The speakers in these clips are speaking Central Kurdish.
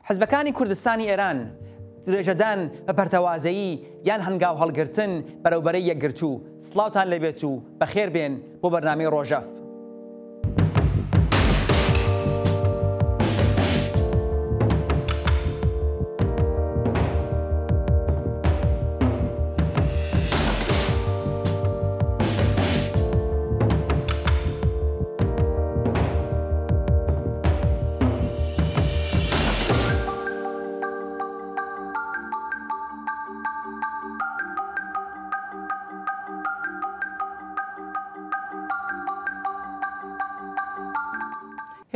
حزبەکانی کوردستانی ئێران، درێژەدان بە پەرتەوازەیی یان هەنگاو هەڵگرتن بەرەو بەرەی یەکگرتوو، سڵاوتان لێبێت و بەخێر بێن بۆ بەرنامەی ڕۆژەڤ.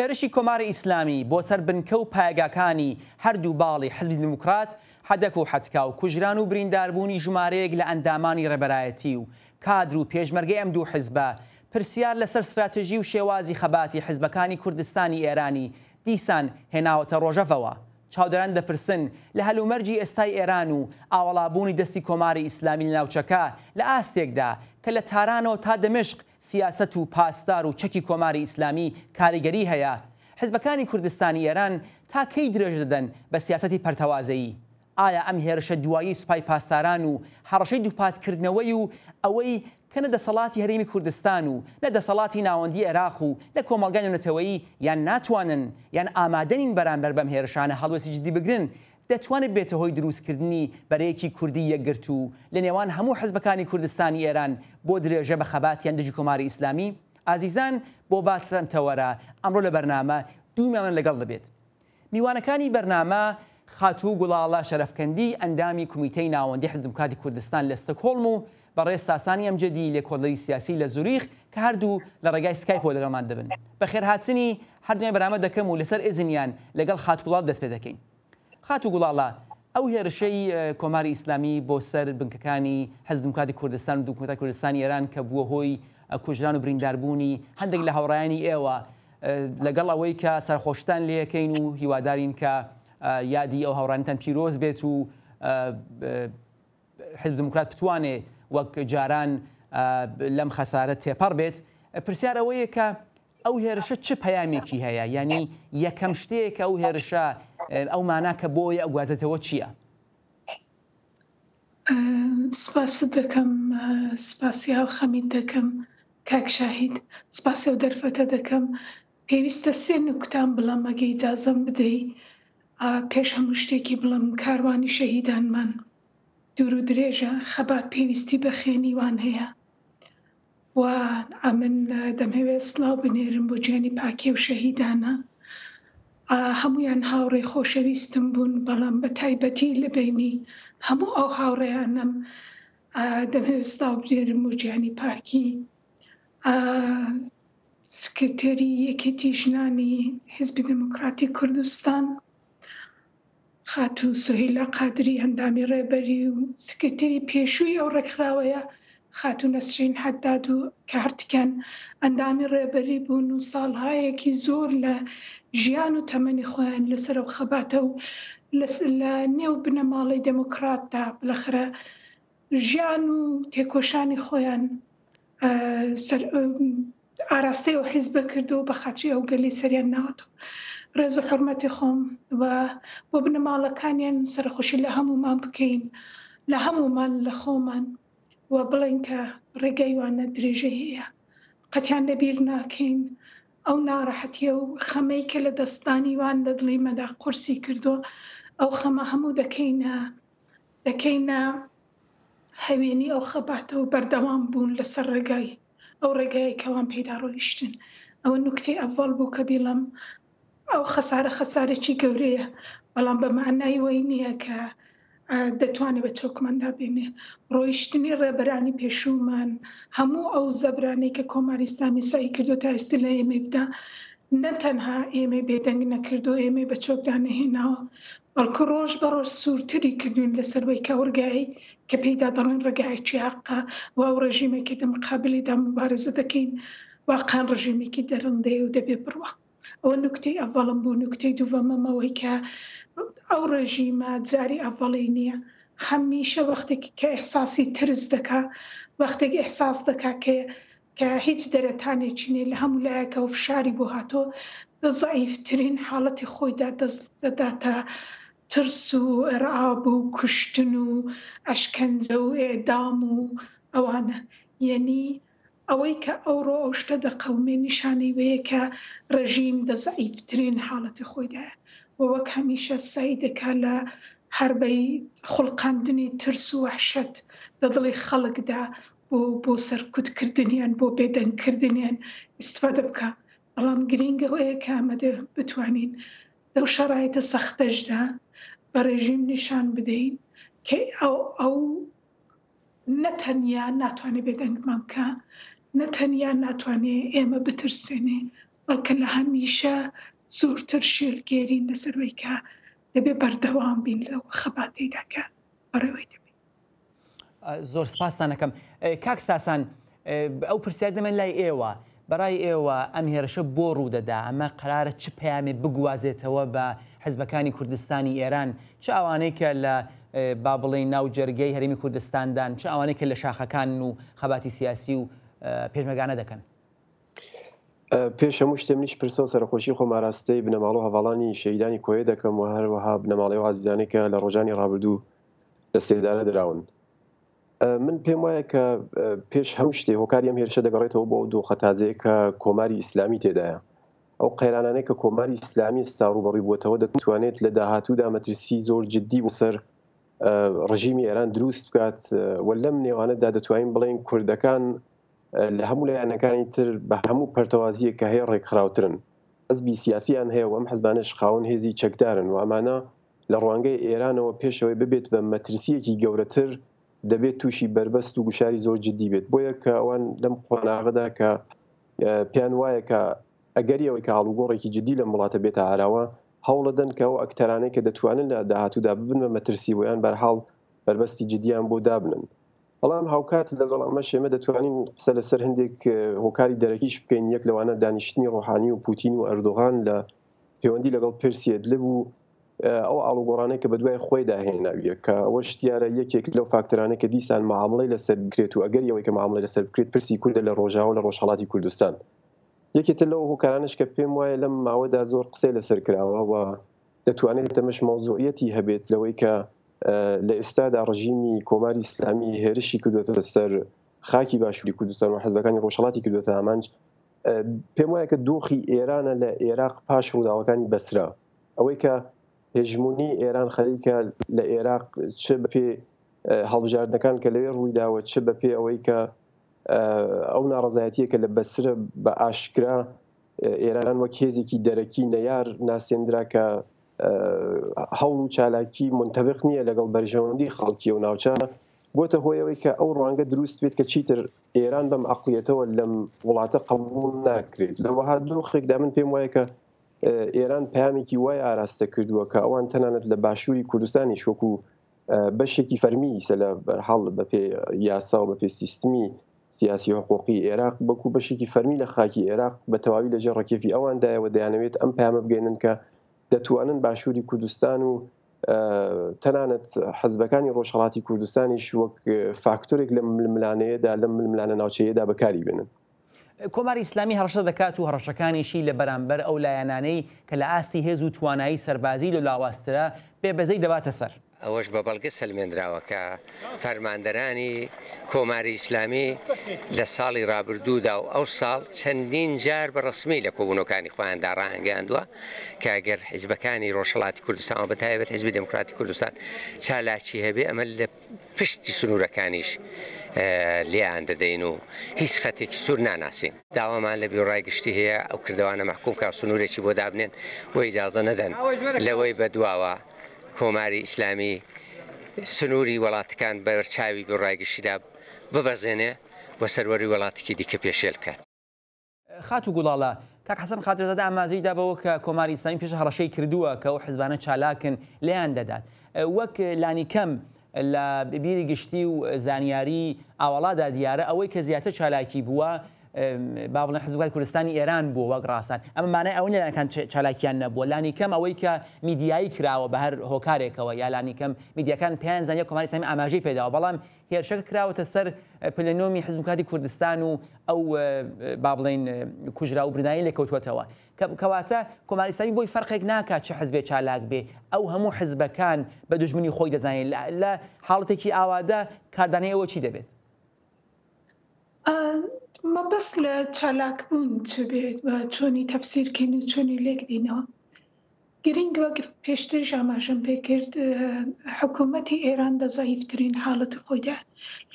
هێرشی کۆماری ئیسلامی بۆ سەر بنکە و پایەگاکانی هەردوو باڵی حزبی دیموکرات، حدک و حدکا و کوژران و برینداربوونی ژمارەیەک لە ئەندامانی ڕێبەرایەتی و کادر و پێشمەرگەی ئەم دوو حزبە پرسیار لەسەر ستراتژی و شێوازی خەباتی حزبەکانی کوردستانی ئێرانی دیسان هێناوەتە ڕۆژەڤەوە. چاودێران دەپرسن لە هەلومەرجی ئێستای ئێران و ئاوەڵابوونی دەستی کۆماری ئیسلامی لە ناوچەکە لە ئاستێکدا کە لە تارانەوە تا دەمشق سیاسەت و پاسدار و چەکی کۆماری ئیسلامی کاریگەری هەیە، حزبەکانی کوردستانی ئێران تا کەی درێژە دەدەن بە سیاسەتی پەرتەوازەیی؟ ئایا ئەم هێرشە دواییەی سوپای پاسداران و هەڕەشەی دووپاتکردنەوەی و ئەوەی کە نە دەسەڵاتی هەرێمی کوردستان و نە دەسەڵاتی ناوەندی عێراق و نە کۆمەڵگای نێونەتەوەیی یان ناتوانن یان ئامادە نین بەرامبەر بەم هێرشانە هەڵوێستی جدی بگرن دەتوانێت ببێتە هۆی دروستکردنی بەرەیەکی کوردی یەکگرتوو لە نێوان هەموو حزبەکانی کوردستانی ئێران بۆ درێژە بە خەباتیان دژی کۆماری ئیسلامی؟ ئازیزان بۆ باس لەم تەوەرە ئەمڕۆ لە بەرنامە دوو میوانمان لەگەڵ دەبێت. میوانەکانی بەرنامە خاتوو گوڵاڵە شەرەفکەندی ئەندامی کومیتەی ناوەندی حزب دیموکراتی کوردستان لە ستۆکهۆڵم و بەڕێز ساسانی ئەمجەدی لێکۆڵەری سیاسی لە زوریخ کە هەردوو لە ڕێگای سکایپەوە لەگەڵمان دەبن. بەخێرهاتنی هەردوویان بەرامە دەکەم و لەسەر ئیزنیان لەگەڵ خاتوو گوڵاڵە دەست پێ دەکەین. خاتوو گوڵاڵە ئەو هێرشەی کۆماری ئیسلامی بۆ سەر بنکەکانی حزب دیموکراتی کوردستان و دیموکراتی کوردستانی ئێران کە بووە هۆی کوژران و برینداربوونی هەندێک لە هاوڕایانی ئێوە لەگەڵ ئەوەی کە سەرخۆشتان لێکەین و هیوادارین کە یادی ئەو هاوڕانتان پیرۆز بێت و حزب دیموکرات بتوانێ وەک جاران لەم خەسارە تێپەڕ بێت پرسیار ئەوەیە کە ئەو هێرشە چ پەیامێکی هەیە یعنی یەکەم شتەیە کە ئەو هێرشە ئەو مانا کە بۆی ئەگوازێتەوە چییە؟ سپاست دەکەم سپاسی هاوخەمیت دەکەم کاک شاهید سپاسی ئەو دەرفەتە دەکەم پێویستە سێ نوکتان بڵێم ئەگە ئیجازەم بدەی پێش هەموو شتێکی بڵێم کاروانی شەهیدانمان دوور و درێژە خەبات پێویستی بە خوێنی وان هەیە و ئەمن دەمهەوێت سڵاو بنێرم بۆ گیانی پاکی ئەو شەهیدانە هەموویان هاوڕێی خۆشەویستم بوون بەڵام بە تایبەتی لە بەینی هەموو ئەو هاوڕێیانەم دەمهەوێت سڵاو بنێرم بۆ گیانی پاکی سکرتێری یەکێتی ژنانی حیزبی دێموکراتی کوردستان خاتوو سوهیلا قادری ئەندامی ڕێبەری و سکرتێری پێشووی ئەو ڕێکخراوەیە خاتوو نەسرین حەداد و کە هەرتکیان ئەندامی ڕێبەری بوون و ساڵهایەکی زۆر لە ژیان و تەمەنی خۆیان لەسەر ئەو خەباتە و لە نێو بنەماڵەی دێموکراتدا بلەخەرە ژیان و تێکۆشانی خۆیان سەر ئاراستەی ئەو حیزبە کردو بە خاتری ئەو گەلی سەریان ناوەتەوە ڕێز و حورمەتی خۆم و بۆ بنەماڵەکانیان سەرەخۆشی لە هەموومان بکەین لە هەموومان لە خۆمان و بڵێن کە ڕێگای وانە درێژەی هەیە قەتیان لەبیر ناکەین ئەو ناڕەحەتیە و خەمەی کە لە دەستانی وان لە دڵی مەدا قورسی کردو ئەو خەمە هەموو دەکەینە دەکەینە هەوێنی ئەو خەباتە و بەردەوام بوون لەسەر ڕێگای ئەو ڕێگایەی کە ئەوان پێیدا ڕۆیشتن. ئەوە نوکتەی ئەڤەڵ بوو کە بیڵێم ئەو خەسارە خەسارێکی گەورەیە، بەڵام بە مەعنای وەی نییە کە دەتوانێ بە چۆکماندا بێنێ. ڕۆیشتنی ڕێبەرانی پێشوومان، هەموو ئەو زەبرانەی کە کۆماری ئیسلامی سەعی کردووە تا ئێستا لە ئێمەی بدا، نە تەنها ئێمەی بێدەنگ نەکردووە، ئێمەی بە چۆکدا نەهێناوە، بەڵکو ڕۆژ بە ڕۆژ سوورتری کردووین لەسەر وەی کە ئەو ڕگایەی کە پێیدا دەڵێن ڕێگایەکی هەقە و ئەو ڕێژیمەی کە دە مقابلیدا موبارزە دەکەین واقعەن ڕژیمێکی دەرندەیە و دەبێ بڕوا. ئەوە نوکتەی ئەڤەڵم بوو، نوکتەی دووەمم ئەوەی کە ئەو ڕێژیمە جاری ئەڤەڵی نییە، هەمیشە وەختێک کە ئیحساسی ترس دەکا، وەختێک ئیحساس دەکا کە کە هیچ دەرەتانێکی نیە لە هەموو لایەکەوە فشاری بۆ هاتووە. دە زەعیفترین حاڵەتی خۆیدا دەست دەداتە ترس و ئرعاب و کوشتن و ئەشکەنجە و ئێعدام و ئەوانە. یەنی ئەوەی کە ئەوڕۆ ئەو شتە دەقەومێ نیشانەی وەیە کە ڕێژیم دە زەعیفترین حاڵەتی خۆیدایە و وەک هەمیشە سەعی دەکا لە حەربەی خوڵقاندنی ترس و وەحشەت دە دڵی خەڵکدا بۆ بۆ سەرکوت کردنیان بۆ بێدەنگ کردنیان ئیستفادە بکا. بەڵام گرینگ ئەوەیە کە ئەمە دە بتوانین لەو شەرایتە سەختەشدا بە ڕێژیم نیشان بدەین کە ئەو ئەو نە تەنیا ناتوانێ بێدەنگمان بکا، نە تەنیا ناتوانێ ئێمە بترسێنێ، بەڵکە لە هەمیشە زۆرتر شێلگێرین لەسەر وەی کە دەبێ بەردەوام بین لەو خەباتەیدا کە بەڕێوەی دەبەین. زۆر سپاستان ئەکەم. کاک ساسان، ئەو پرسیار دەمە لای ئێوە، بەڕای ئێوە ئەم هێرشە بۆ ڕوودەدا؟ ئەمە قەرارە چ پەیامێ بگوازێتەوە بە حزبەکانی کوردستانی ئێران، چ ئەوانەی کە لە با بڵێین ناو جەرگەی هەرێمی کوردستاندان، چ ئەوانەی کە لە شاخەکانن و خەباتی سیاسی و پێشمەرگانە دەکەن؟ پێش هەموو شتێ منیش پرسە و سەرەخۆشی خۆم ئاراستەی بنەماڵە و هەڤاڵانی شەهیدانی کۆیە دەکەم و هەروەها بنەماڵەی ئەو ئازیزانەی کە لە ڕۆژانی ڕابردوو لە سێدارە دراون. من پێم وایە کە پێش هەموو شتێ هۆکاری ئەم هێرشە دەگەڕێتەوە بۆ ئەو دۆخە تازەیە کە کۆماری ئیسلامی تێدایە. ئەو قەیرانانەی کە کۆماری ئیسلامی ئێستا ڕووبەڕووی بووەتەوە دەتوانێت لە داهاتوودا مەترسی زۆر جددی بۆ سەر ڕژیمی ئێران دروست بکات و لەم نێوانەدا دەتوانین بڵێین کوردەکان لە هەموو لایەنەکانی تر بە هەموو پەرتەوازییەک کە هەیە ڕێکخراوترن، حزبی سیاسییان هەیە و ئەم حزبانەش خاوەن هێزی چەکدارن و ئەمانە لە ڕوانگەی ئێرانەوە پێش ئەوەی ببێت بە مەترسییەکی گەورەتر دەبێت تووشی بەربەست و گوشاری زۆر جددی بێت بۆیە کە ئەوان لەم قۆناغەدا کە پێیان وایە کە ئەگەری ئەوەی کە ئاڵوگۆڕێکی جددی لەم وڵاتە بێتە ئاراوە هەوڵەدەن کە ئەو ئەکتەرانەی کە دەتوانن لە داهاتوودا ببن بە مەترسی بۆیان بەرحاڵ بەربەستی جددیان بۆ دابنن. بەڵام هاوکات لەگەڵ ئەمەش ئێمە دەتوانین قسە لەسەر هەندێک هۆکاری دەرەکیش بکەین، یەک لەوانە دانیشتنی ڕۆحانی و پوتین و ئەردۆغان لە پەیوەندی لەگەڵ پرسی ئەدلب و ئەو ئاڵوگۆڕانەی کە بەدوای خۆیدا هێناویە، کە ئەوەش دیارە یەکێک لەو فاکتەرانەی کە دیسان معامڵەی لەسەر بکرێت و ئەگەری ئەوەی کە معامڵەی لەسەر بکرێت پرسی کوردە لە ڕۆژاوا و لە ڕۆژهەڵاتی کوردستان. یەکێ تر لەو هۆکارانەش کە پێم وایە لەم ماوەدا زۆر قسەی لەسەر کراوە و دەتوانێت ئەمەش مەوزوعیەتی هەبێت لەوەی کە لە ئێستادا ڕژیمی کۆماری ئیسلامی هێرشی کردوێتە سەر خاکی باشووری کوردستان و حزبەکانی ڕۆژهەڵاتی کردوێتە ئامانج، پێم وایە کە دۆخی ئێرانە لە ئێراق پاش ڕووداوەکانی بەسرە، ئەوەی کە هێژمونی ئێران خەریکە لە ئێراق چ بەپێ هەڵبژاردنەکان کە لەوێ ڕوویداوە چ بەپێ ئەوەی کە ئەو ناڕەزایەتیە کە لە بەسرە بە ئاشکرا ئێران وەک هێزێکی دەرەکی نەیار ناسێندرا کە هەوڵ و چالاکی منتەبق نییە لەگەڵ بەرژەوەندی خەڵکی و ناوچە، بۆتە هۆی ئەوەی کە ئەو ڕوانگە دروست بێت کە چیتر ئێران بەم عەقڵیەتەوە لەم وڵاتە قبوڵ ناکرێت. لە وەها دۆخێکدا من پێم وایە کە ئێران پەیامێکی وای ئاراستە کردووە کە ئەوان تەنانەت لە باشووری کوردستانیش وەکو بەشێکی فەرمی سە لە بەرحاڵ بەپێ یاسا و بەپێ سیستمی سیاسی حقوقی ئێراق بەکو بەشێکی فەرمی لە خاکی ئێراق بە تەواوی لەژێر ڕکێفی ئەواندایە و دەیانەوێت ئەم پەیامە بگەێنن کە دەتوانن باشووری کوردستان و تەنانەت حزبەکانی ڕۆژهەڵاتی کوردستانیش وەک فاکتۆرێک لەم ململانێیەدا، لەم ململانە ناوچەیەدا بەکاری بێنن. کۆماری ئیسلامی هەڕەشە دەکات و هەڕەشەکانیشی لە بەرامبەر ئەو لایەنانەی کە لە ئاستی هێز و توانایی سەربازی لۆ لاوازترە، بێ بەزەی دەباتە سەر. ئەوەش بە بەڵگە سەلمێنراوە کە فەرماندەرانی کۆماری ئیسلامی لە ساڵی ڕابردوودا و ئەو ساڵ چەندین جار بە ڕەسمی لە کۆبوونەوەکانی خۆیاندا ڕایانگەیاندووە کە گەر حیزبەکانی ڕۆژهەڵاتی کوردستان و بە تایبەت حیزبی دێموکراتی کوردستان چالاکی هەبێ ئەمە لە پشتی سنوورەکانیش لێیان دەدەین و هیچ خەتێکی سوور ناناسین. داوامان لە بیرۆڕای گشتی هەیە ئەو کردەوانە مەحکووم کا و سنوورێکی بۆ دابنێن و ئیجازە نەدەن لەوەی بەدواوە کۆماری ئیسلامی سنووری وەڵاتەکان بەر چاوی بیرۆڕای گشتیدا ببەزێنێ و سەروەری وەڵاتێکی دیکە پێشێل بکات. خاتوو گوڵاڵە، کاک حەسەن قادرزادە ئاماژەی دا بەوە کە کۆماری ئیسلامی پێش هەڕەشەی کردووە کە ئەو حزبانە چالاکن لێیان دەدات. وەک لانیکەم لە بیری گشتی و زانیاری ئاوەڵادا دیارە ئەوەی کە زیاتر چالاکی بووە. با بڵێن حزب دێموکراتی کوردستانی ئێران بووە وەک ڕاسان. ئەمە مانای ئەوە نییە لایەنەکان چالاکیان نەبووە، لانیکەم ئەوەی کە میدیایی کراوە بە هەر هۆکارێکەوە یا لانیکەم میدیاکان پێیان زانیوە کۆماری ئیسلامی ئاماژەی پێداوە، بەڵام هێرشەکە کراوەتە سەر پلێنۆمی حزب دێموکراتی کوردستان و ئەو با بڵێین کوژراو و بریندارەی لێکەوتووەتەوە. کەواتە کۆماری ئیسلامی بۆی فەرقێک ناکات چ حزبێ چالاک بێ، ئەو هەموو حزبەکان بە دوژمنی خۆی دەزانێت. لە حاڵەتێکی ئاوادا کاردانەوەی ئەوە چی دەبێت؟ مەبەست لە چالاکبوون چ بێت و چۆنی تەفسیرکەین و چۆنی لێکدینەوە گرینگ وەک پێشتریش ئاماژەم پێکرد حکوومەتی ئێران دە زەعیفترین حاڵەتی خۆیدا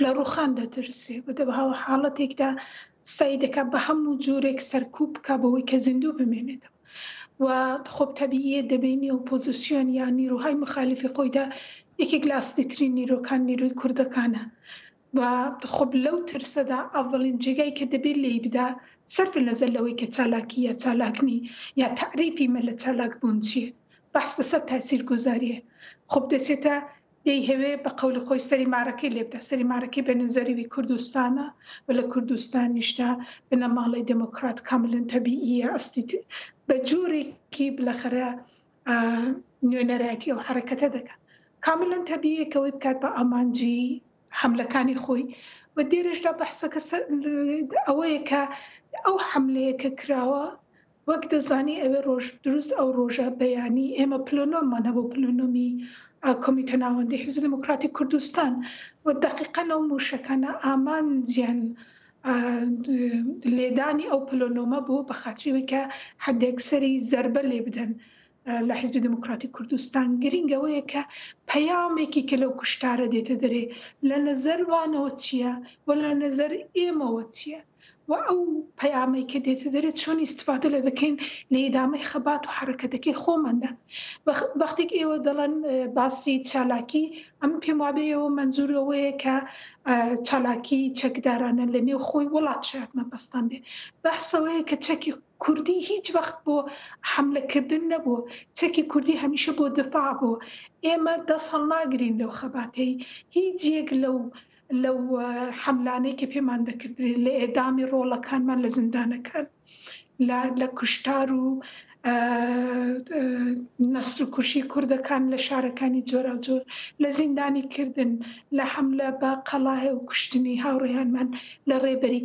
لە ڕووخان دەترسێ و دە حاڵەتێکدا سەعی دەکا بە هەموو جۆرێک سەرکوب بکا بەوەی کە زیندوو بمێنێتەوە و خۆب تەبیعیە دەبینی ئۆپۆزیسیۆن یا نیروهای مخالفی خۆیدا یەکێک لە ئەسڵیترین نیرۆکان نیروی کوردەکانە و خۆب لەو ترسەدا ئەڤڵین جێگای کە دەبێ لێی بدا سەرف نەزەر لەوەی کە چالاکی یا چالاک نی یا تەعریفی مە لە چالاک بوون چیە بەحس لەسەر تاسیر گوزاریە خۆب دەچێتە دەیهەوێ بە قەولی خۆی سەری مارەکەی لێ بدا سەری مارەکەی بە نەزەری وی کوردستانە و لە کوردستانیشدا بنەماڵەی دێمۆکڕات کاملەن تەبیعیە ئەستی بە جۆرێکی بلەخەرە نوێنەرایەتی ئەو حەرەکەتە دەکات. کاملەن تەبیعیە کە ئەوەی بکات بە ئامانجی حەملەکانی خۆی و دێرەشدا بەحسەکە ئەوەیە کە ئەو حەملەیە کە کراوە وەک دەزانی ئەوێ ڕۆژ دروست ئەو ڕۆژە بەیانی ئێمە پلۆنۆممان هەبوو پلۆنۆمی کۆمیتە ناوەندی حیزبی دێموکراتی کوردستان و دەقیقەن ئەو مووشەکانە ئامانجیان لێدانی ئەو پلۆنۆمە بوو بە خاتری ئەوەی کە حەدئەکسەری زەربە لێ بدەن لە حیزبی دێموکراتی کوردستان. گرینگ ئەوەیە کە پەیامێکی کە لەو کوشتارە دێتە دەرێ لە نەزەر وانەوە چییە و لە نەزەر ئێمەوە چییە و ئەو پەیامەی کە دێتە دەرێ چۆن ئیستفادە لێ دەکەین لە ئیدامەی خەبات و حەرەکەتەکەی خۆماندا. وەختێک ئێوە دەڵێن باسی چالاکی ئەمن پێم وابێ ئێوە مەنزوور ئەوەیە کە چالاکی چەکدارانە لە نێو خۆی وڵات شایەد مەبەستان بێ. بەحس ئەوەیە کە چەکی کوردی هیچ وەخت بۆ حەملە کردن نەبووە. چەکی کوردی هەمیشە بۆ دفاع بووە. ئێمە دەست هەڵناگرین لەو خەباتەی هیچ یەک لەو لەو حەملانەی کە پێمان دەکردرێ لە ئێدامی ڕۆڵەکانمان لە زیندانەکان لە لە کوشتار و نەسل کوشی کوردەکان لە شارەکانی جۆراوجۆر لە زیندانی کردن لە حەملە بە قەڵایە و کوشتنی هاوڕێیانمان لە ڕێبەری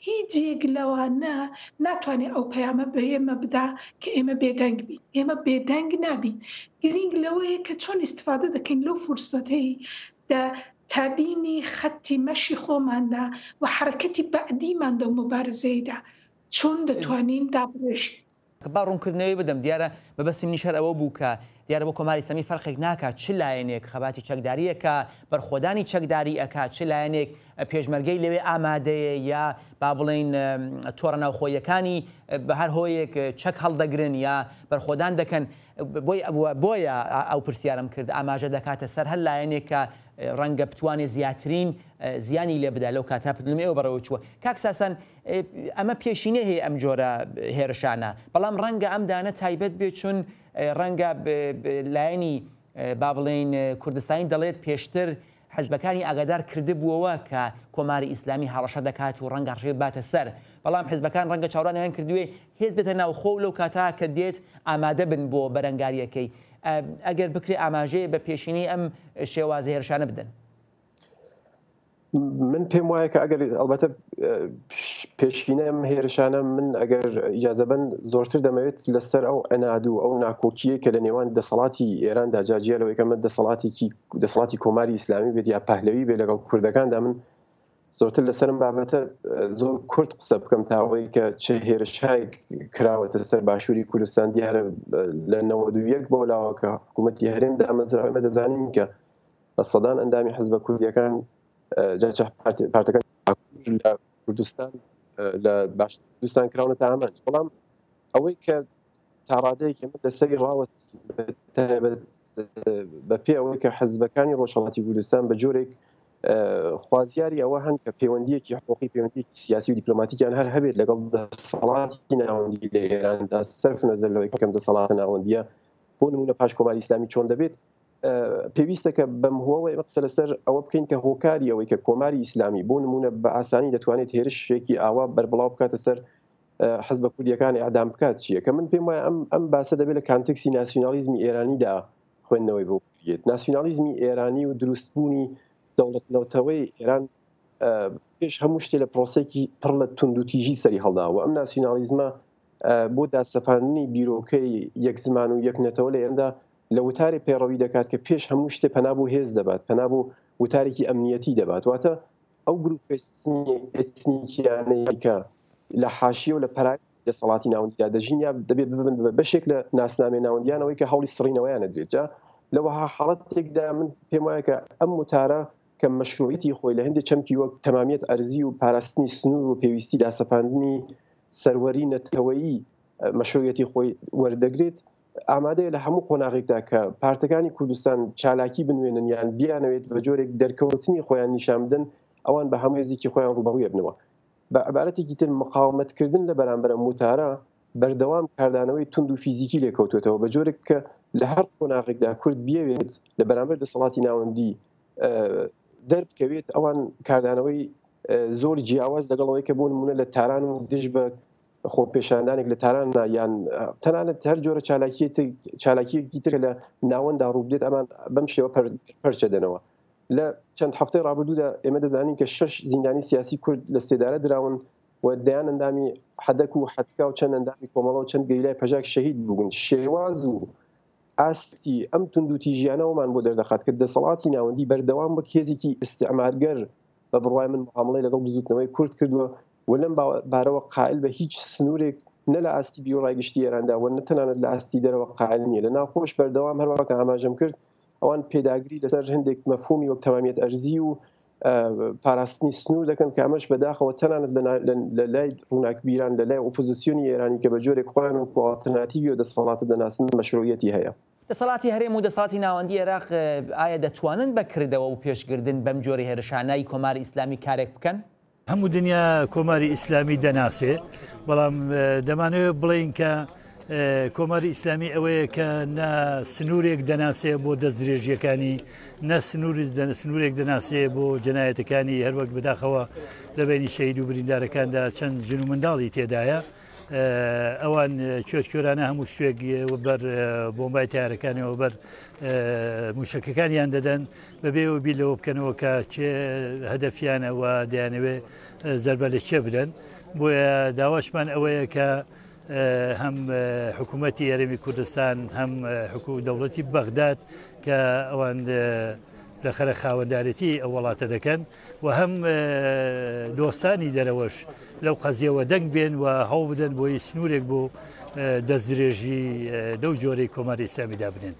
هیچ یەک لەوانە ناتوانێت ئەو پەیامە بە ئێمە بدا کە ئێمە بێدەنگ بین. ئێمە بێدەنگ نابین. گرینگ لەوەیە کە چۆن ئیستفادە دەکەین لەو فرسەتەی دە تابینی خەتی مەشی خۆماندا و حەرەکەتی بەعدیمان لەو موبارزەیەدا چۆن دەتوانین دابڕێژین. با ڕوونکردنەوەی بدەم، دیارە مەبەستی منیش هەر ئەوە بوو کە دیارە بۆ کۆماری ئیسلامی فەرقێک ناکا چ لایەنێک خەباتی چەکداری ئەکا، بەرخۆدانی چەکداری ئەکا، چ لایەنێک پێشمەرگەی لەوێ ئامادەیە یا با بڵێین تۆڕە ناوخۆییەکانی بە هەر هۆیەک چەک هەڵدەگرن یا بەرخۆدان دەکەن. بۆیە ئەو پرسیارەم کرد، ئاماژە دەکاتە سەر هەر لایەنێک کە ڕەنگە بتوانێ زیاترین زیانی لێ بدا لەو کاتە پلنومی ئێوە بەڕێوە چووە. کاک ساسان ئەمە پێشینەی هەیە ئەم جۆرە هێرشانە، بەڵام ڕەنگە ئەم دانە تایبەت بێت چون ڕەنگە لایەنی با بڵێین کوردستانی دەڵێت پێشتر حزبەکانی ئاگادار کردبووەوە کە کۆماری ئیسلامی هەڕەشە دەکات و ڕەنگە هەڕەشەی بباتە سەر، بەڵام حزبەکان ڕەنگە چاوەڕوانیان کردوێ هێز بێتە ناوخۆ و لەو کاتە کە دێت ئامادە بن بۆ بەرەنگارییەکەی. ئەگەر بکرێ ئاماژەیە بە پێشینەی ئەم شێوازە هێرشانە بدەن. من پێم وایە کە ئەگەر ئەلبەتە پێشینە ئەم هێرشانە من ئەگەر ئیجازە بن زۆرتر دەمەوێت لەسەر ئەو ئەناد و ئەو ناکۆکیە کە لە نێوان دەسەڵاتی ئێراندا جاجیە لەوەی کە من دەسەڵاتێکی دەسەڵاتی کۆماری ئیسلامی بێت یا پەهلەوی بێ لەگەڵ کوردەکاندا من زۆرتر لەسەرم بابەتە زۆر کورت قسە بکەم تا ئەوەی کە چه هێرشهایەک کراوەتە سەر باشووری کوردستان دیارە لە 91 بۆ لاوە کە حکوومەتی هەرێم دامەزراوە ئێمە دەزانین کە بە سەدان ئەندامی حزبە کوردیەکان جا چ پارتەکان لە کوردستان لە باش کوردستان کراونەتە ئامانج بەڵام ئەوەی کە تاڕادەیەک ئێمە لەسەری ڕاوەست تایبەت بە پێ ئەوەی کە حزبەکانی ڕۆژهەڵاتی کوردستان بە جۆرێک خوازیاری ئەوە هەن کە پەیوەندیەکی حقوقی پەیوەندیەکی سیاسی و دیپلۆماتیکیان هەر هەبێت لەگەڵ دەسەڵاتی ناوەندی لە ئێراندا سەرف نەزەر لەوەی کەم دەسەڵاتە ناوەندیە بۆ نمونە پاش کۆماری ئیسلامی چۆن دەبێت. پێویستە کە بەم هۆوە ئێمە قسە لەسەر ئەوە بکەین کە هۆکاری ئەوەی کە کۆماری ئیسلامی بۆ نمونە بە ئاسانی دەتوانێت هێرشێکی ئاوا بەربڵاو بکاتە سەر حزبە کوردیەکان ئەعدام بکات چییە کە من پێم وایە ئەم ئەم باسە دەبێت لە کانتێکسی ناسیونالیزمی ئێرانیدا خوێندنەوەی بۆ بکرێت ناسیونالیزمی ئێرانی و دروستبوونی دەوڵەت نەوتەوەی ئێران پێش هەموو شتێ لە پرۆسێکی پڕ لە توندوتیژی سەری هەڵداوە ئەم ناسیونالیزمە بۆ داسەپاندنی بیرۆکەی یەک زمان و یەک نەتەوە لە ئێراندا لە وتارێ پەیڕەوی دەکات کە پێش هەموو شتێ پەنا بۆ هێز دەبات، پەنا بۆ وتارێکی ئەمنیەتی دەبات. واتە ئەو گروپە ئێتنیکیانەی کە لە حاشیە و لە پەراوێزی دەسەڵاتی ناوەندیدا دەژین یا دەبێت ببن بە بەشێک لە ناسنامەی ناوەندیان ئەوەی کە هەوڵی سڕینەوەیان ئەدرێت. جا لە وەها حاڵەتێکدا من پێم وایە کە ئەم وتارە کە مەشروعیەتی خۆی لە هەندێک چەمکی وەک تەمامیەت ئەرزی و پاراستنی سنوور و پێویستی داسەپاندنی سەروەری نەتەوەیی مەشروعیەتی خۆی وەردەگرێت، ئامادەیە لە هەموو قۆناغێکدا کە پارتەکانی کوردستان چالاکی بنوێنن یان بیانەوێت بە جۆرێک دەرکەوتنی خۆیان نیشان بدەن، ئەوان بە هەموو هێزێکی خۆیان ڕووبەڕووی ئەبنەوە. بە عیبارەتێکی تر مقاومەتکردن لە بەرامبەر ئەم وتارە بەردەوام کاردانەوەی توند و فیزیکی لێکەوتووەتەوە، بە جۆرێک کە لە هەر قۆناغێکدا کورد بیەوێت لە بەرامبەر دەسەڵاتی ناوەندی دەربکەوێت، ئەوان کاردانەوەی زۆر جیاواز لەگەڵ ئەوەی کە بۆ نموونە لە تاران و دژ بە خۆپێشاندانێک لە تاران نا یان تەنانەت هەر جۆرە چالاکیەکی تر لە ناوەندا ڕووبدێت ئەمان بەم شێوە پەرچە دەنەوە لە چەند هەفتەی ڕابردوودا ئێمە دەزانین کە شەش زیندانی سیاسی کورد لە سێدارە دراون و دەیان ئەندامی حەدەک و حەتکا و چەند ئەندامی کۆمەڵە و چەند گەریلای پەژاک شەهید بوون شێواز و ئاستی ئەم توندوتیژیانەوەمان بۆ دەردەخات کە دەسەڵاتی ناوەندی بەردەوام وەک هێزێکی ئیستعمارگەر بە بڕوای من معامڵەی لەگەڵ بزوتنەوەی کورد کردووە و لەم بارەوە قائل بە هیچ سنوورێک نە لە ئاستی بیروڕای گشتی ئێراندا و نە تەنانەت لە ئاستی دەرەوە قائل نییە. لە ناوخۆش بەردەوام هەروەها کە ئاماژەم کرد ئەوان پێداگری لەسەر هەندێک مەفهومی وەک تەمامیەت ئەرزی و پاراستنی سنوور دەکەن کە ئەمەش بەداخەوە تەنانەت لە لای ڕووناکبیران لە لای ئۆپۆزیسیۆنی ئێرانی کە بە جۆرێک خۆیان وەکو ئاڵترناتیڤی و دەسەڵاتە دەناسن مەشروعیەتی هەیە. دەسەڵاتی هەرێم و دەسەڵاتی ناوەندی ئێراق ئایا دەتوانن بە کردەوە و پێشگردن بەم جۆرە هێرشانەی کۆماری ئیسلامی کارێک بکەن؟ هەموو دنیا کۆماری ئیسلامی دەناسێ، بەڵام دەمانەوێت بڵێین کە کۆماری ئیسلامی ئەوەیە کە نە سنوورێک دەناسێ بۆ دەستدرێژیەکانی نە سنوورێک دەناسێ بۆ جەنایەتەکانی هەروەک بەداخەوە لە بینی شەهید و بریندارەکاندا چەند ژن و منداڵی تێدایە. ئەوان کوێرکوێرانە هەموو شتێک بەر بۆمبای تارەکانەوە بەر موشەکەکانیان دەدەن بەبێ ئەوە بیر لەوە بکەنەوە کە کێ هەدەفیانە و دەیانەوێ زەربە لە کێ بدەن بۆیە داواشمان ئەوەیە کە هەم حکوومەتی هەرێمی کوردستان هەم حکو دەوڵەتی بەغداد کە ئەوان لە خەرە خاوەندارێتی ئەو وڵاتە دەکەن و هەم دۆستانی دەرەوەش لەو قەزیەوە دەنگ بێن و هەوڵ بدەن بۆی سنوورێک بۆ دەستدرێژی لەو جۆرەی کۆماری ئیسلامی دابنێن.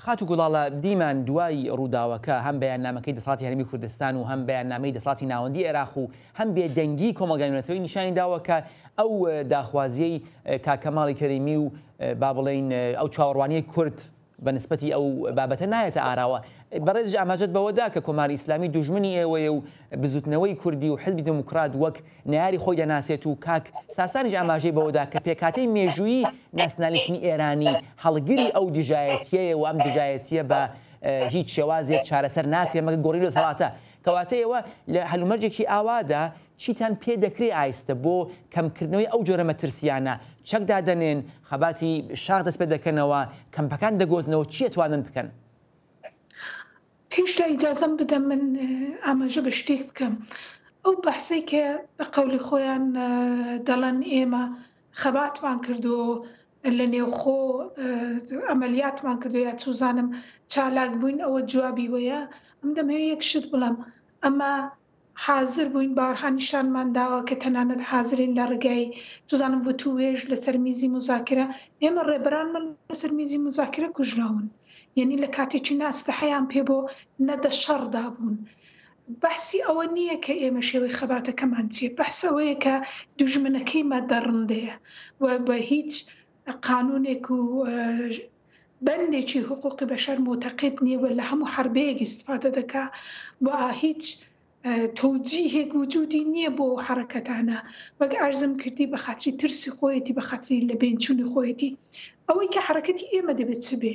خاتوو گوڵاڵە دیمان دوای ڕووداوەکە هەم بەیاننامەکەی دەسەڵاتی هەرێمی کوردستان و هەم بەیاننامەی دەسەڵاتی ناوەندی عێراق و هەم بێدەنگی کۆمەڵگای نێونەتەوەیی نیشانی داوە کە ئەو داخوازیەی کاک کەماڵی کەریمی و با بڵێین ئەو چاوەڕوانیەی کورد بە نسبەتی ئەو بابەتە نایەتە ئاراوە. بەڕێزیش ئاماژەت بەوە دا کە کۆماری ئیسلامی دوژمنی ئێوەیە و بزوتنەوەی کوردی و حزبی دێموکرات وەک نەیاری خۆی دەناسێت و کاک ساسانیش ئاماژەی بەوە دا کە پێکهاتەی مێژوویی ناسنالیسمی ئێرانی هەڵگری ئەو دژایەتییەیە و ئەم دژایەتییە بە هیچ شێوازێک چارەسەر ناکرێت مەگەر گۆڕینی دەسەڵاتە. کەواتە ئێوە لە هەلومەرجێکی ئاوادا چیتان پێ دەکرێ ئایستە بۆ کەمکردنەوەی ئەو جۆرە مەترسییانە؟ چەک دادەنێن، خەباتی شاخ دەست پێ دەکەنەوە، کەمپەکان دەگۆزنەوە، چی ئەتوانن بکەن؟ هێشتا ئیجازەم بدە من ئاماژە بە شتێک بکەم. ئەو بەحسەی کە بە قەولی خۆیان دەڵێن ئێمە خەباتمان کردو لە نێوخۆ ئەمەلیاتمان کردو یا چوزانم چالاک بووین ئەوە جوابی وەیە. ئەم دەمەوێ یەک شت بڵێم ئەمە حازر بووین بارها نیشانمان داوە کە تەنانەت حازرین لە ڕێگای چوزانم وتووێژ لەسەر میزی موزاکرە ئێمە ڕێبەرانمان لەسەر میزی موزاکرە کوژراون یەنی لە کاتێکی نە ئەسلحەیان پێ بۆ نە دە شەڕدا بوون بەحسی ئەوە نییە کە ئێمە شێوەی خەباتەکەمان چییە بەحس ئەوەیە کە دوژمنەکەی مە دەڕندەیە و بە هیچ قانونێک و بەندێکی حقوقی بەشەر موتەقید نییە و لە هەموو حەربەیەک ئیستفادە دەکا و هیچ تەوجیهێک وجودی نییە بۆ ئەو حەڕەکەتانە وەک عەرزم کردی بە خاتری ترسی خۆیەتی بە خاتری لە بەین چوونی خۆیەتی ئەوەی کە حەڕەکەتی ئێمە دەبێ چ بێ؟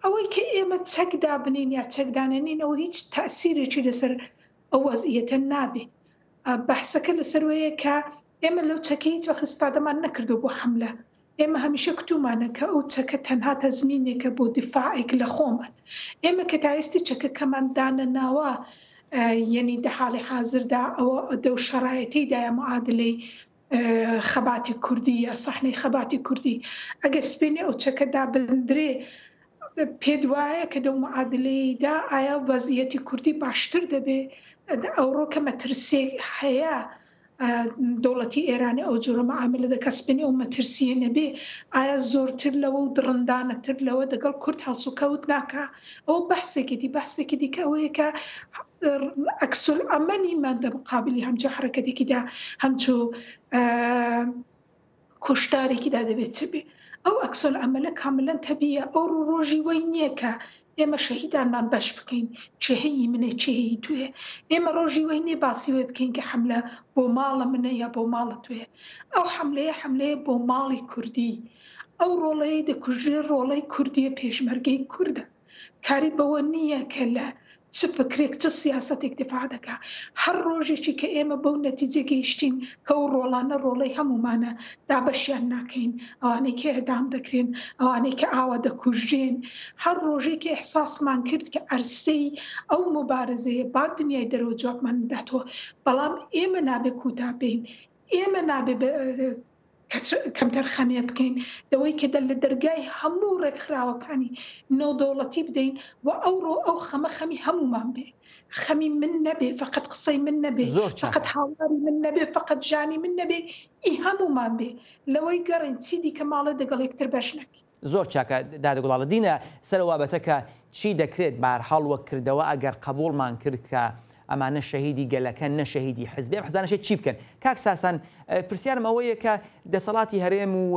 ئەوەی کە ئێمە چەک دابنین یا چەک دانەنین ئەوە هیچ تەئسیرێکی لەسەر ئەو وەزعیەتە نابێ. بەحسەکە لەسەر وەیە کە ئێمە لەو چەکە هیچ وەخت ئیستفادەمان نەکردوە بۆ حەملە. ئێمە هەمیشە کوتومانە کە ئەو چەکە تەنها تەزمینێکە بۆ دیفاعێک لە خۆمان. ئێمە کە تا ئێستی چەکەکەمان دانەناوە یەنی دە حاڵی حازردا ئەوە دەو شەڕایەتەی دایە معادلەی خەباتی کوردی یا سەحنەی خەباتی کوردی ئەگەر سبەینێ ئەو چەکە دابندرێ پێت وایە کە دەو معادلەیەیدا ئایا وەزعیەتی کوردی باشتر دەبێ؟ ئەوڕۆ کە مەترسیەک هەیە دەوڵەتی ئێرانی ئەو جۆرە معاملە دەکا سبەینێ ئەو مەترسیە نەبێ ئایا زۆرتر لەوە و دڕندانەتر لەوە دەگەڵ کورد هەڵسوکەوت ناکا؟ ئەوە بەحسێکی دی بەحسێکی دیکە ئەوەیە کە عەکسولعەمەلیمان لە مقابلی هەمچۆ حەرەکەتێکیدا هەمچۆ کوشتارێکیدا دەبێت چ بێ ئەو عەکسولعەمەلە کاملەن تەبییە ئەو ڕوو ڕۆژی وەی نییە کە ئێمە شەهیدانمان بەش بکەین چێ هی منە چێ هی توێ ئێمە ڕۆژی وەی نییە باسی وەی بکەین کە حەملە بۆ ماڵە منە یا بۆ ماڵە توێ ئەو حەملەیە حەملەیە بۆ ماڵی کوردی ئەو ڕۆڵەیەی دەکوژرێ ڕۆڵەی کوردیە پێشمەرگەی کوردە کاری بەوە نییە کە لە چ فکرێک چ سیاسەتێک دیفاع دەکا. هەر ڕۆژێکی کە ئێمە بەو نەتیجە گەیشتین کە ئەو ڕۆڵانە ڕۆڵەی هەموومانە دابەشیان ناکەین، ئەوانەی کە ئێعدام دەکرێن، ئەوانەی کە ئاوا دەکوژرێن، هەر ڕۆژێک کە ئیحساسمان کرد کە عەرسەی ئەو موبارزەیە با دنیای دەرەوە جوابمان بداتەوە، بەڵام ئێمە نابێ کووتا بێین، ئێمە نابێ کەمتەرخەمیە بکەین لەوەی کە لە دەرگای هەموو ڕێکخراوەکانی نێودەوڵەتی بدەین و ئەوڕۆ ئەو خەمە خەمی هەموومان بێ خەمی من نەبێ فقط قسەی من نەبێ زۆر فقط چاکە. هاواری من نەبێ فقط ژانی من نەبێ ئی هەموومان بێ لەوەی گەڕێن چی دیکە ماڵێ دەگەڵ یەکتر بەش نەکەین. زۆر چاکە دادە گوڵاڵە دینە سەر ئەو بابەتە کە چی دەکرێت بەهەرحاڵ وەک کردەوە ئەگەر قەبوڵمان کرد کە ئەمانە شەهیدی گەلەکەن نە شەهیدی حزبی ئەم حزبانە شێت چی بکەن کاک ساسان پرسیارم ئەوەیە کە دەسەڵاتی هەرێم و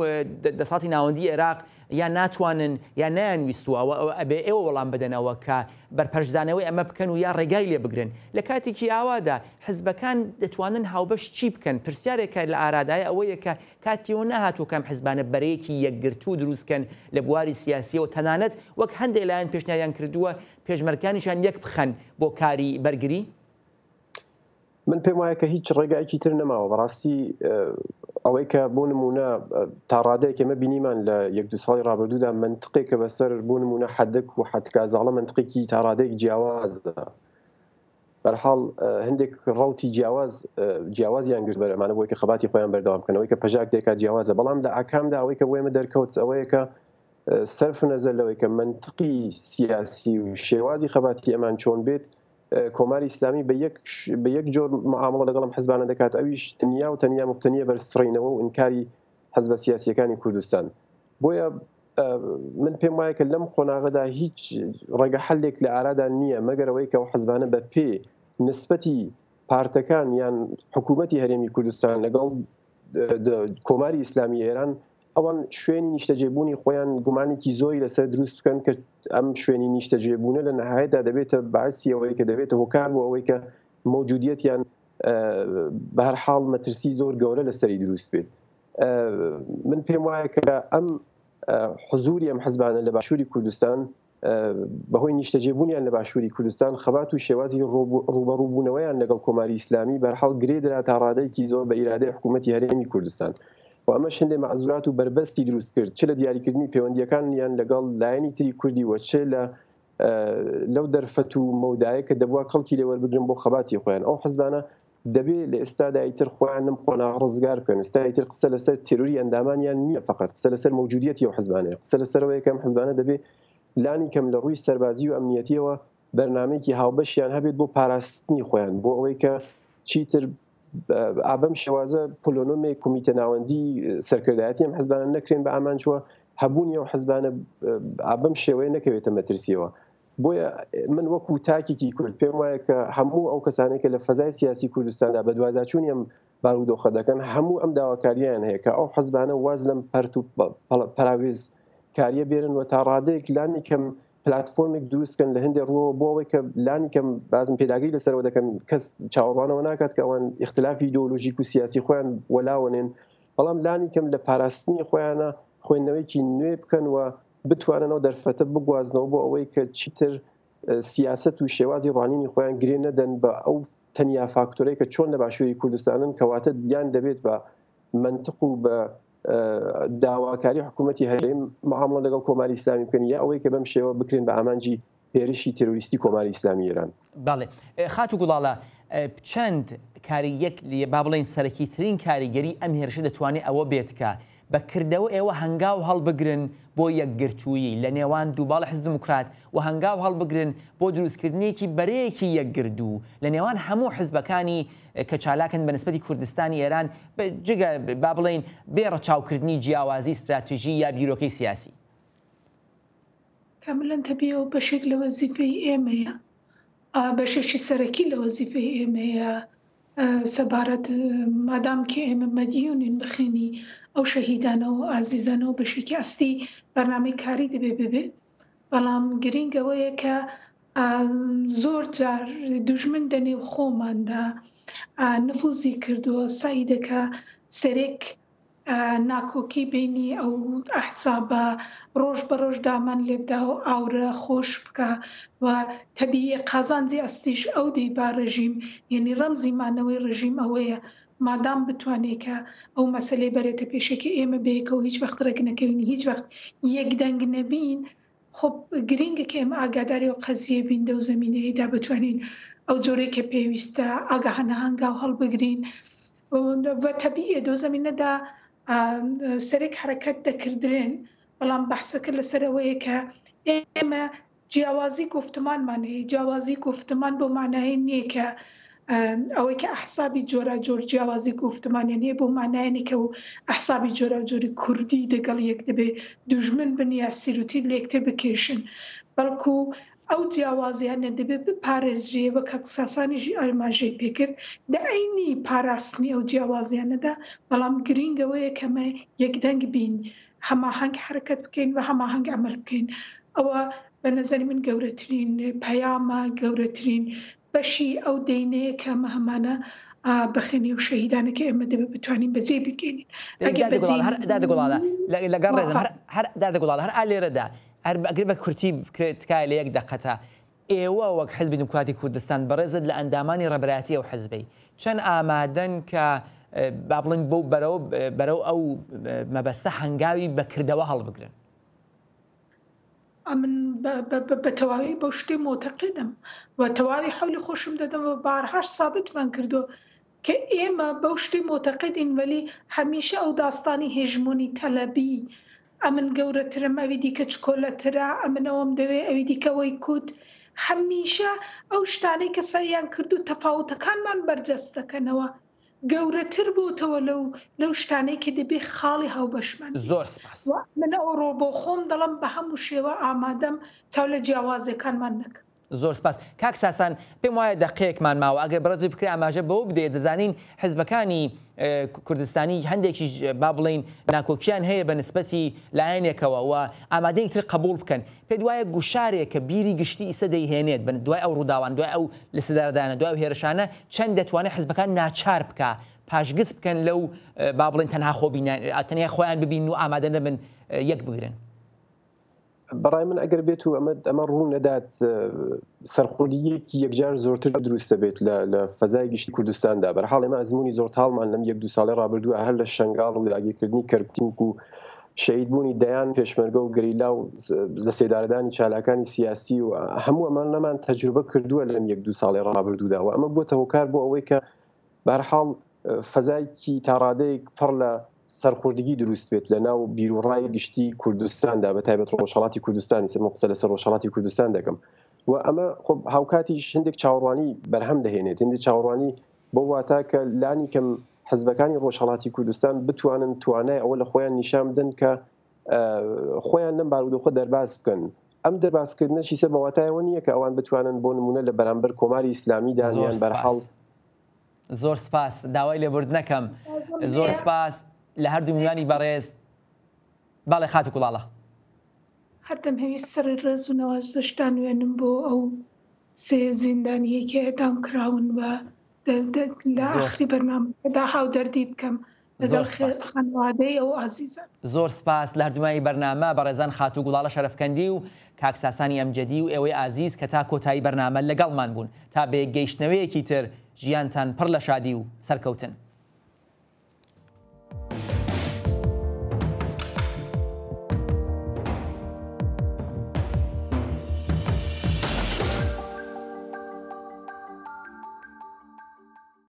دەسەڵاتی ناوەندی عێراق یا ناتوانن یا نەیان ویستووە ئەوە ئەبێ ئێوە وەڵام بدەنەوە کە بەرپەرچدانەوەی ئەمە بکەن و یا ڕێگای لێ بگرن لە کاتێکی ئاوادا حزبەکان دەتوانن هاوبەش چی بکەن پرسیارێک کە لە ئارادایە ئەوەیە کە کاتی ئەوە نەهاتووە کە ئەم حزبانە بەرەیەکی یەکگرتوو دروست کەن لە بواری سیاسییەوە، تەنانەت وەک هەندێک لایەن پێشنیاریان کردووە پێشمەرگانیشیان یەک بخەن بۆ کاری بەرگری؟ من پێم وایە کە هیچ ڕێگایەکی تر نەماوە بەڕاستی ئەوەی کە بۆ نمونە تا ڕادەیەک ئێمە بینیمان لە یەک دو ساڵی ڕابردوودا منطقێکە بەسەر بۆ نمونە حدک و حدکا زاڵە منطقێکی تا ڕادەیەک جیاوازە بەرحاڵ هەندێک ڕەوتی جیاواز جیاوازیان گرت بەر ئەمانە بۆی کە خەباتی خۆیان بەردەوام بکەن ئەوەی کە پەژاک دەیکات جیاوازە بەڵام لە ئاکامدا ئەوەی کە بۆ ئێمە دەرکەوت ئەوەیە کە سەرف نەزەر لەوەی کە مەنتقی سیاسی و شێوازی خەباتی ئەمان چۆن بێت کۆماری ئیسلامی بە یەک بە یەک جۆر معامڵە لەگەڵ ئەم حزبانە دەکات ئەویش تەنیا و تەنیا مبتەنیە بەر سڕینەوە و ئینکاری حزبە سیاسیەکانی کوردستان بۆیە من پێم وایە کە لەم قۆناغەدا هیچ ڕێگە حلێک لە ئارادا نییە مەگەر ئەوەی کە ئەو حزبانە بە پێ نسبەتی پارتەکان یان حکوومەتی هەرێمی کوردستان لەگەڵ کۆماری ئیسلامی ئێران ئەوان شوێنی نیشتەجێبوونی خۆیان گومانێکی زۆری لەسەر دروست بکەن کە ئەم شوێنی نیشتەجێبوونە لە نەهایەتدا دەبێتە باعسی ئەوەی کە دەبێتە هۆکار بۆ ئەوەی کە مەوجودیەتیان بە هەر حاڵ مەترسی زۆر گەورە لەسەری دروست بێت. من پێم وایە کە ئەم حزوری ئەم حزبانە لە باشووری کوردستان بەهۆی نیشتەجێبوونیان لە باشووری کوردستان خەبات و شێوازی ڕووبەڕووبوونەوەیان لەگەڵ کۆماری ئیسلامی بەرحاڵ گرێ درا تا ڕادەیەکی زۆر بە ئیرادەی حکوومەتی هەرێمی کوردستان و ئەمەش هەندێ مەعزورات و بەربەستی دروست کرد چ لە دیاریکردنی پەیوەندییەکانیان لەگەڵ لایەنی تری کوردی و چ لە لەو دەرفەت و مەودایە کە دەبوا کەڵکی لێ وەربگرن بۆ خەباتی خۆیان ئەو حزبانە دەبێ لە ئێستادا ئیتر خۆیان لەم قۆناغە ڕزگار بکەن. ئێستا ئیتر قسە لەسەر تێرۆری ئەندامانیان نییە فەقەت قسە لەسەر مەوجودیەتی ئەو حزبانەیە. قسە لەسەر ئەوەیە کە ئەم حزبانە دەبێ لانی کەم لە ڕووی سەربازی و ئەمنیەتییەوە بەرنامەیەکی هاوبەشیان هەبێت بۆ پاراستنی خۆیان بۆ ئەوەی کە چیتر ئا بەم شێوازە پلۆنۆمێک کومیتە ناوەندی سەرکردایەتی ئەم حزبانە نەکرێن بە ئامانج و هەبوونی ئەو حزبانە ئا بەم شێوەیە نەکەوێتە مەترسییەوە. بۆیە من وەکو تاکێکی کورد پێم وایە کە هەموو ئەو کەسانەی کە لە فەزای سیاسی کوردستاندا بەدواداچوونی ئەم بارودۆخە دەکەن هەموو ئەم داواکارییان هەیە کە ئەو حزبانە واز لەم پەرت و پەراوێز کاریە بێنن و تا ڕادەیەک لانی کەم پلاتفۆرمێک دروست کەن لە هەندێک ڕووەوە بۆ ئەوەی کە لانی کەم بازم پێداگری لەسەرەوە دەکەن کەس چاوەڕوانەوە ناکات کە ئەوان ئیختلافی ئیدۆلۆژیک و سیاسی خۆیان وەلاوەنێن بەڵام لانی کەم لە پاراستنی خۆیانە خوێندنەوەیەکی نوێ بکەن و. بتوانن ئەو دەرفەتە بگوازنەوە بۆ ئەوەی کە چیتر سیاسەت و شێوازی ڕوانینی خۆیان گرێ نەدەن بە ئەو تەنیا فاکتۆرەی کە چۆن لە باشووری کوردستانن کەواتە یان دەبێت بە مەنتق و بە داواکاری حکوومەتی هەرێم معامڵە لەگەڵ کۆماری ئیسلامی بکەن یا ئەوەی کە بەم شێوە بکرێن بە ئامانجی هێرشی تێرۆریستی کۆماری ئیسلامی ئێران. بەڵێ خاتوو گوڵاڵە چەند کاری یەک با بڵێین سەرەکی ترین کاریگەری ئەم هێرشە دەتوانێت ئەوە بێت کە بە کردەوە ئێوە هەنگاو هەڵبگرن بۆ یەکگرتوویی لە نێوان دوو باڵی حزب دیموکرات و هەنگاو هەڵبگرن بۆ دروستکردنێکی بەرەیەکی یەکگردوو لە نێوان هەموو حزبەکانی کە چالاکن بە نسبەتی کوردستانی ئێران جگە با بڵێین بێ ڕەچاوکردنی جیاوازی ستراتیژی یا بیرۆکەی سیاسی. کاملا تەبیعە و بەشێک لە وەزیفەی ئێمەیە، بەشێکی سەرەکی لە وەزیفەی ئێمەیە سەبارەت مادام کە ئێمە مەدیونین بە خوێنی ئەو شەهیدانە و ئازیزانە و بەشێکی ئەسلی بەرنامەی کاری دەبێ ببێ بەڵام گرینگ ئەوەیە کە زۆر جار دوژمن دە نێو خۆماندا نفوزی کردووە سەعی دەکا سەرێک ناکۆکی بەینی ئەو ئەحزابە ڕۆژ بە ڕۆژ دامان لێبدا و ئاورە خۆش بکا و تەبیعی قازانجی ئەسلیش ئەو دەیبا ڕژیم یەنی ڕەمزی مانەوەی ڕژیم ئەوەیە مادام بتوانێ کە ئەو مەسەلەی بەرێتە پێشێ کە ئێمە بەیەکەوە هیچ وەخت ڕێک نەکەوین هیچ وەخت یەک دەنگ نەبین خۆ گرینگە کە ئێمە ئاگاداری ئەو قەزیە بین دەو زەمینەیەدا بتوانین ئەو جۆرەی کە پێویستە ئاگاهانە هەنگاو هەڵبگرین و تەبیعیە دەو زەمینەدا سەرێک حەرەکەت دەکردرێن بەڵام بەحسەکە لەسەر ئەوەیە کە ئێمە جیاوازی گوفتمانمان هەیە جیاوازی گوفتمان بۆ مانایە نییە کە ئەوەی کە ئەحسابی جۆراجۆر جیاوازی گوفتمانیان هەیە بۆ مانایە نیە کە و ئەحسابی جۆراوجۆری کوردی دەگەڵ یەک دەبێ دوژمن بن یا سیروتیر لە یەکتر بکێشن بەڵکو ئەو جیاوازیانە دەبێ بپارێزرێ وەک کاک ساسانیش ئاماژەی پێکرد دە عەینی پاراستنی ئەو جیاوازیانەدا بەڵام گرینگ ئەوەیە کە ئەمە یەکدەنگ بین هەماهەنگ حەرەکەت بکەین و هەماهەنگ عەمەل بکەین ئەوە بە نەزەری من گەورەترین پەیامە گەورەترین بەشی ئەو دەینەیە کە ئەمە هەمانە بە خوێنی ئەو شەهیدانە کە ئێمە دەبێت بتوانین بەجێی بگەینین. ئەگەر دادە بەجێی گوڵاڵە هەر دادە گوڵاڵە نەگەینین لەگەڵ ڕێزم موافقم. هەر هەر دادە گوڵاڵە هەر ئا لێرەدا هەر ئەگەر بە کورتی بکرێت تکایە لە یەک دەقەتا ئێوە وەک حزبی دیموکراتی کوردستان بەڕێزت لە ئەندامانی ڕێبەرایەتی ئەو حزبەی چەند ئامادەن کە با بڵێین بەو بەرەو بەرەو ئەو مەبەستە هەنگاوی بە کردەوە هەڵبگرن؟ ئەمن بە تەواوی بەو شتەی مۆتەقیدم و تەواوی حەولی خۆشم دەدەم و بارهاش سابتمان کردووە کە ئێمە بەو شتەی مۆتەقیدین وەلی هەمیشە ئەو داستانی هێژمۆنی تەلەبی ئەمن گەورەترم ئەوی دیکە چکۆلەترە ئەمن ئەوەم دەوێ ئەوی دیکە ئەوەی کوت هەمیشە ئەو شتانەی کە سەعیان کردوو تەفاوتەکانمان بەرجەست دەکەنەوە گەورەتر بۆتەوە لەو لەو شتانەی کە دەبێ خاڵی هاوبەشمان بێ. زۆر سپاس. و من ئەوڕۆ بۆ خۆم دەڵێم بە هەموو شێوە ئامادەم چاو لە جیاوازیەکانمان نەکەم. زۆر سپاس. کاک ساسان پێم وایە دەقەیەکمان ماوە ئەگەر بەڕێزت بکرێ ئاماژە بەوە بدەیت دەزانین حزبەکانی کوردستانی هەندێکیش با بڵێین ناکۆکیان هەیە بە نسبەتی لایەنێکەوە و ئامادەن یەکتر قبوڵ بکەن پێت وایە گوشارێک کە بیری گشتی ئیستە دەیهێنێت بە دوای ئەو ڕووداوان دوای ئەو لەسێدارەدانە دوای ئەو هێرشانە چەند دەتوانێت حزبەکان ناچار بکا پاشگز بکەن لەو با بڵێن تەنها خۆبینان تەنیا خۆیان ببین و ئامادە نەبن یەک بگرن؟ بەڕای من ئەگەر بێت و ئەمە ئەمە ڕوو نەدات سەرخۆلیەکی یەکجار زۆرتر دروست دەبێت لە فەزای گشتی کوردستاندا بەرحاڵ ئێمە ئەزمموی زۆر تاڵمان لەم یەک دوو ساڵی ڕابردووە هەر لە شنگاڵ و داگیرکردنی کەرکوک و شەهیدبوونی دەیان پێشمەرگە و گەریلا و لە سێدارەدانی چالاکانی سیاسی و هەموو ئەمانەمان تەجروبە کردووە لەم یەک دوو ساڵی ڕابردوودا و ئەمە بۆتە هۆکار بۆ ئەوەی کە بەهەرحاڵ فەزایکی تاڕادەیەک پڕ لە سەرخوردگی دروست بێت لە ناو بیروڕای گشتی کوردستاندا بە تایبەت ڕۆژهەڵاتی کوردستانی سەر من قسە لەسەر ڕۆژهەڵاتی کوردستان دەکەم و ئەمە خۆ هاوکاتیش هەندێک چاوەڕوانی بەرهەم دەهێنێت هەندێک چاوەڕوانی بۆ واتا کە لانی کەم حزبەکانی ڕۆژهەڵاتی کوردستان بتوانن توانای ئەوە لە خۆیان نیشان بدەن کە خۆیان لەم بارودۆخە دەرباز بکەن ئەم دەربازکردنەشی سەر بە واتایەوە نییە کە ئەوان بتوانن بۆ نمونە لە بەرامبەر کۆماری ئیسلامیدا زۆر یان بەرحاڵ سپاس زۆر سپاس داوای لێبوردنەکەم زۆر سپاس لە هەردوو میوانی بەڕێز بەڵێ خاتوو گوڵاڵە. هەر دەمهەویست سەری ڕێز و نەوازشتان وێنم بۆ ئەو سێ زیندانیەی کە ئێدام کراون و لە زۆر ئاخری بەرنامەکەدا هاودەردی بکەم. لەگەڵ خانەوادەی ئەو ئازیزان. زۆر سپاس لە هەردوومای بەرنامە بەڕێزان خاتوو گوڵاڵە شەرەفکەندی و کاک ساسانی ئەمجەدی و ئێوەی ئازیز کە تا کۆتایی بەرنامە لەگەڵمان بوون. تا بەیەکگەیشتنەوەیەکی تر ژیانتان پڕ لە شادی و سەرکەوتن.